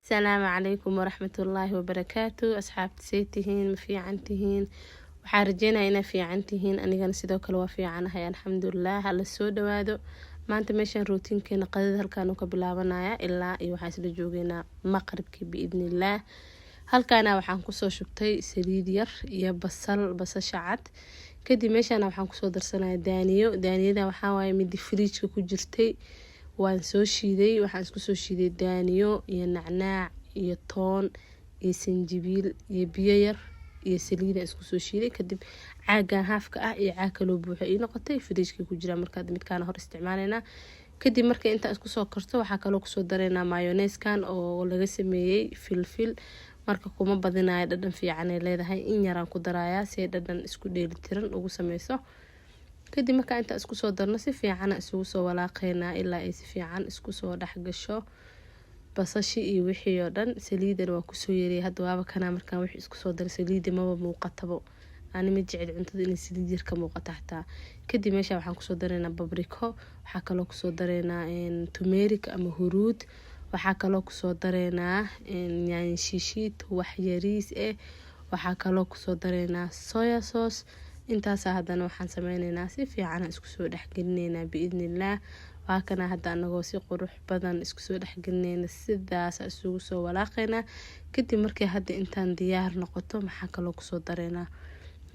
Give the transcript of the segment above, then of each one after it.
Asalaamu calaykum waraxmatullaahi wabarakaatu. Asxaabta, say tihiin? Ma fiican tihiin? Waxaa rajeynaya inaa fiican tihiin. Anigana sidoo kale waa fiicanahay, alxamdulilah. Hala soo dhawaado. Maanta meeshaan routinekeena qadada halkaan ka bilaabanaya ilaa iyo waxaan isla joogeynaa maqribkii, biidnillaah. Halkaana waxaan kusoo shubtay saliid yar iyo basal, basasha cad. Kadib meeshaana waxaan kusoo darsanaya daaniyo. Daaniyada waxaa waaye midi fridgeka ku jirtay, waan soo shiiday. Waxaan isku soo shiiday daaniyo iyo nacnaac iyo toon iyo sanjibiil iyo biyo yar iyo saliida isku soo shiiday. Kadib caagan haafka ah iyo caag kaloo buuxa ii noqotay, fridgeka ku jira. Markaa midkaana hor isticmaaleynaa. Kadib marka intaa isku soo karto, waxaa kaloo kusoo dareynaa mayoneeskan oo laga sameeyey filfil. Marka kuma badinayo, dhadhan fiican ay leedahay. In yaraan ku darayaa si ay dhadhan isku dheelitiran ugu sameyso. Kadib markaa intaa isku soo darno, si fiicana isugu soo walaaqeynaa ilaa ay si fiican isku soo dhexgasho basashi iyo wixii oo dhan. Saliidana waa kusoo yariyay. Hadda waaba kanaa, markaan wixii isku soo daray saliida maba muuqatabo. Ani ma jecel cuntada inay saliid yar ka muuqato xataa. Kadib meesha waxaan kusoo dareynaa paprika, waxaa kaloo kusoo dareynaa turmeric ama huruud, waxaa kaloo kusoo dareynaa yaanyo shiishiid wax yariis eh, waxaa kaloo kusoo dareynaa soya sauce. Intaasa haddana waxaan sameyneynaa, si fiicana isku soo dhexgelineynaa, biidnillaah. Waa kana hadda anagoo si qurux badan isku soo dhexgelineyna, sidaasa isugu soo walaaqeynaa. Kadib markay hadda intaan diyaar noqoto, maxaa kaloo kusoo dareynaa?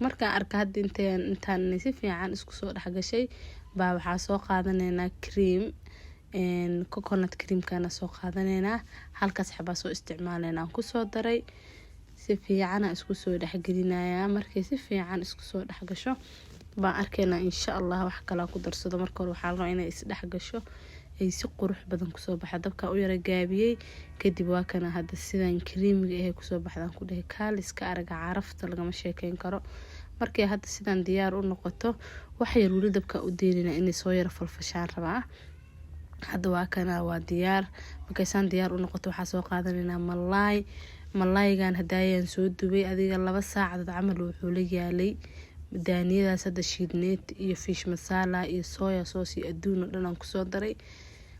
Markaan arka hadda intaan si fiican isku soo dhexgashay baa waxaa soo qaadaneynaa cream, coconut creamkana soo qaadaneynaa. Halkaas xabaa soo isticmaaleynaa, kusoo daray. Si fiicana isku soo dhexgelinayaa. Markay si fiican isku soo dhexgasho baan arkeynaa, insha Allah, wax kalaa ku darsado. Marka hore waxaa la rabaa inay isdhexgasho, ay si qurux badan kusoo baxa. Dabka u yara gaabiyey. Kadib waa kana hadda sidan creamyga ahay kusoo baxdaan ku dhahay. Kaaliska araga, carafta lagama sheekeyn karo. Markay hadda sidan diyaar u noqoto, wax yar weli dabka u deynina, inay soo yara falfashaan rabaa. Hadda waa kana, waa diyaar. Markaysaan diyaar u noqoto, waxaa soo qaadanaynaa malaay. Malaaygan hadaayaan soo dubay, adiga 2 saacadood camal wuxuu la yaalay daaniyadaas hadda shiidneed iyo fish masala iyo soya sauce iyo adduun oo dhan aan kusoo daray.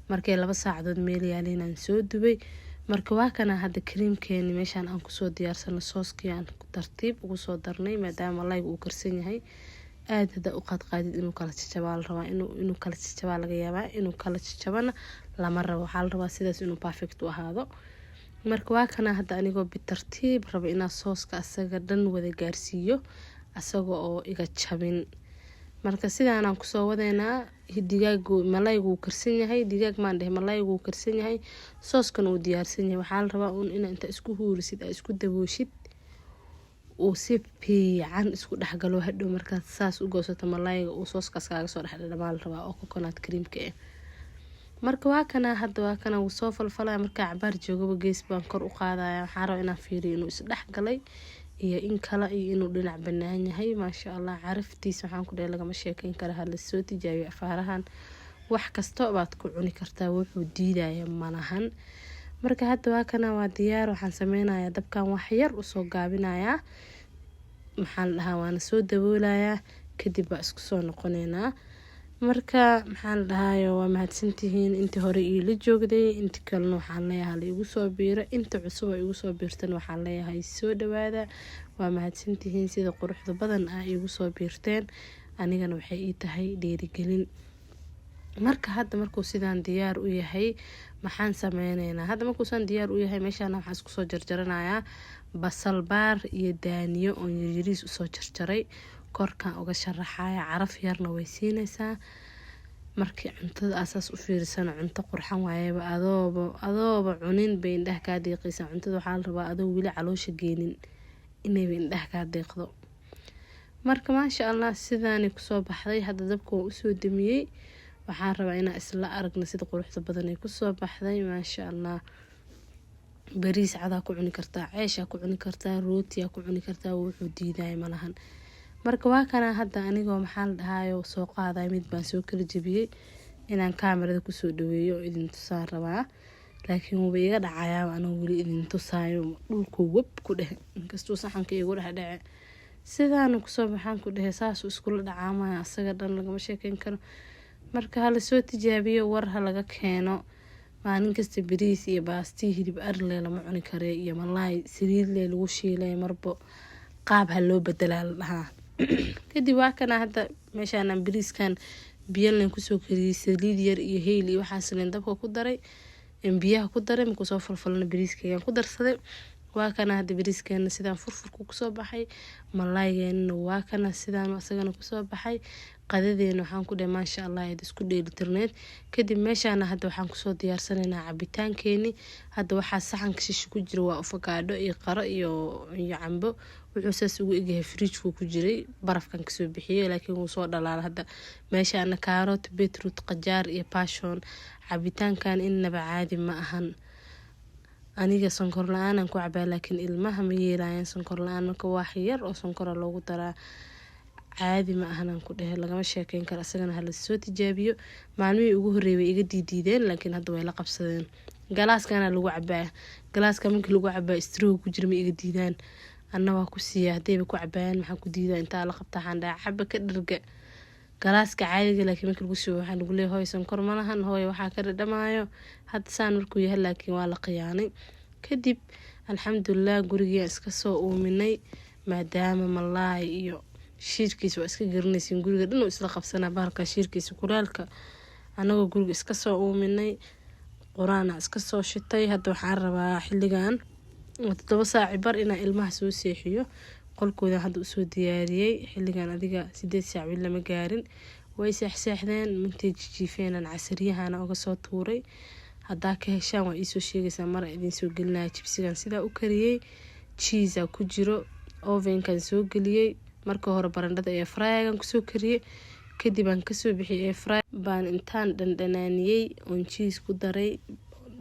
Markay 2 saacadood meel yaaleen aan soo dubay. Marka waa kana hadda creamkeeni meeshaan aan kusoo diyaarsano, saucekii aan tartiib ugu soo darnay, maadaama malayga uu karsan yahay. Aada hadda u qaadqaadid inuu kala jajabaa la rabaa, inuu kala jajabaa laga yaabaa. Inuu kala jajabana lama rabo, waxaa la rabaa sidaas inuu perfect u ahaado. Marka waa kana hadda anigoo bitartiib raba inaa sauceka asaga dhan wada gaarsiiyo, asaga oo iga jabin. Marka sidaanaan kusoo wadeynaa. Digaagu, malaygu wuu karsan yahay, digaag maan dhehe, malaygu wuu karsan yahay, saucekana uu diyaarsan yahay. Waxaa la rabaa uun inaa inta isku huurisid, aa isku dabooshid, uu si fiican isku dhexgalo. Hadhow markaad saas u goosato, malayga uu saucekaas kaaga soo dhexdhadhamaa la rabaa oo coconut creamka ah. Marka waa kana hadda, waa kana, wuu soo falfalaya. Markaa cabaar joogaba, gees baan kor u qaadaya. Waxaan rabaa inaan fiiriyo inuu isdhexgalay iyo in kale iyo inuu dhinac banaan yahay. Maasha Allah, caraftiisa waxaan ku dhahay lagama sheekeyn kara. Hala soo tijaabiyo afaarahan, wax kasta baad ku cuni kartaa, wuxuu diidaya malahan. Marka hadda waa kana, waa diyaar. Waxaan sameynayaa, dabkan wax yar usoo gaabinayaa, maxaa la dhahaa, waana soo daboolayaa. Kadib baa isku soo noqoneynaa. Marka maxaa la dhahayo, waa mahadsantihiin intii hore iila joogday. Inti kalena waxaan leeyahay la igu soo biiro. Inta cusub oo igu soo biirtana waxaan leeyahay soo dhawaada. Waa mahadsantihiin sida quruxda badan ah igu soo biirteen, anigana waxay ii tahay dhiirigelin. Marka hadda markuu sidaan diyaar u yahay, maxaan sameyneynaa? Hadda markuusaan diyaar u yahay, meeshaan waxaan isku soo jarjaranayaa basal baar iyo daaniyo oon yaryariis usoo jarjaray. Korkaan uga sharaxaya, caraf yarna way siinaysaa. Markii cuntada asaas u fiirsana, cunto qurxan waayaba. Adooba cunin bay indhaha kaa deeqaysaa. Cuntada waxaa la rabaa adoo weli caloosha geenin inayba indhaha kaa deeqdo. Marka maasha Allah, sidaanay kusoo baxday. Hadda dabka waan usoo damiyey. Waxaan rabaa inaan isla aragno sida quruxda badan ay kusoo baxday. Maasha Allah, bariis cadaa ku cuni kartaa, ceeshaa ku cuni kartaa, rootiyaa ku cuni kartaa, wuxuu diidaya malahan. Marka waa kana hadda anigoo, maxaa la dhahaayo, soo qaaday mid baan soo kala jebiyey. Inaan kaamirada kusoo dhaweeyo oo idin tusaan rabaa, laakiin wuuba iga dhacayaaba anoo weli idin tusaayo. Dhulku web ku dheh, inkastuu saxanka igu dhex dhece. Sidaanu kusoo baxaan ku dhehe, saasuu iskula dhacaamaya asaga dhan, lagama sheekeyn karo. Marka hala soo tijaabiyo, war ha laga keeno. Maalin kasta bariis iyo baasti, hilib arle lama cuni kare, iyo malaay saliidle lagu shiilay. Marbo qaab ha loo bedelaa la dhahaa. Kadib waa kana hadda meeshaan bariiskan biyo len kusoo kariyey, saliid yar iyo heyl iyo waxaas leen dabka ku daray, biyaha ku daray. Markuu soo falfalana bariiskaygaan ku darsaday. Waa kana hadda bariiskeena sidaan furfurku kusoo baxay. Malaaygeena waa kana sidaan isagana kusoo baxay. Qadadeena waxaan ku dhahay maasha Allah, eed isku dheelitirneed. Kadib meeshaana hadda waxaan kusoo diyaarsanaynaa cabitaankeeni. Hadda waxaa saxanka shisha ku jira waa afakaadho iyo qaro iyo cambo. Wuxuu saas ugu egyahay fridge-ku ku jiray, barafkan kasoo bixiyey, laakiin wuu soo dhalaala. Hadda meeshaana carrot, beetroot, qajaar iyo passion. Cabitaankan innaba caadi ma ahan. Aniga sonkor la-aanan ku cabaa, laakiin ilmaha ma yeelayaan sonkor la-aan. Marka wax yar oo sonkora loogu daraa. Caadi ma ahanan ku dhehe, lagama sheekeyn karo. Isagana hala soo tijaabiyo. Maalmihii ugu horreeyay way iga diidiideen, laakiin hadda way la qabsadeen. Galaaskana lagu cabaa. Galaaska markii lagu cabaa, straw ku jira, ma iga diidaan. Anna waa ku siiya. Haddayba ku cabaayaan, maxaa ku diidaa? Intaa la qabta waxaan dhaha caba ka dharga. Galaaska caadiga laakiin markii lagu shubo, waxaa lagu leeyahay hooy sonkor ma lahan, hooy waxaa ka dhadhamaayo. Hadda saan markuu yahay laakiin waa la khiyaanay. Kadib alxamdulilah, gurigii iska soo uuminay, maadaama malaay iyo shiirkiisa waa iska garanaysiin, guriga dhan uu isla qabsanaa bahalka shiirkiisa kulaalka. Anagoo guriga iska soo uuminay, qur-aana iska soo shitay. Hadda waxaan rabaa xilligan 7 saaci bar inaa ilmaha soo seexiyo. Qolkooda hadda usoo diyaariyey. Xilligan adiga 8 saac weli lama gaarin. Way seexseexdeen. Mintay jijiifeenan casariyahana uga soo tuuray. Haddaa ka heshaan waa iisoo sheegaysaa, mara idiin soo gelinaya. Jibsigan sidaa u kariyey, cheese ku jiro, ovenkan soo geliyey. Marka hore barandhada air fryer-gan kusoo kariyey, kadib aan kasoo bixiyey air fryer baan intaan dhandhanaaniyey oon cheese ku daray,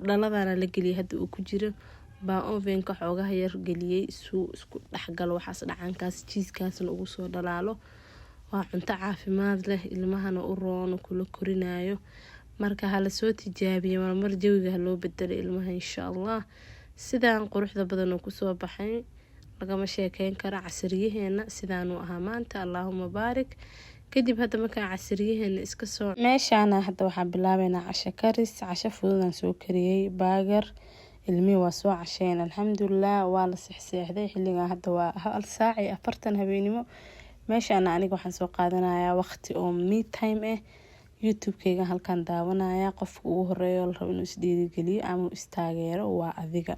dhaladana la geliyey. Hadda uu ku jiro baan ovenka xoogaha yar geliyey suu isku dhexgalo waxaas, dhacankaas cheese-kaasna ugu soo dhalaalo. Waa cunto caafimaad leh, ilmahana u roono, kula korinayo. Marka hala soo tijaabiyo, marmar jawiga haloo bedelo ilmaha, insha Allah. Sidaan quruxda badan oo kusoo baxay lagama sheekeyn karo. Casariyaheena sidaanuu ahaa maanta, allaahuma baarik. Kadib hadda markaan casariyaheena iska soo, meeshaana hadda waxaan bilaabeynaa casho karis. Casho fududaan soo kariyey, burger. Ilmihii waa soo casheen, alxamdulilah, waa la seexseexday. Xilligan hadda waa 1:40 habeenimo. Meeshaana aniga waxaan soo qaadanayaa waqti oo me time ah. YouTube-keyga halkaan daawanaya. Qofka ugu horeeyo la rabo inuu isdhiirigeliyo ama istaageero waa adiga.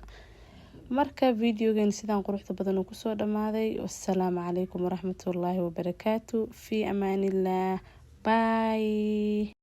Marka videogan sidaan quruxda badan uu kusoo dhamaaday. Wasalaamu calaykum waraxmatullaahi wabarakaatu. Fi amaanillaah, bye.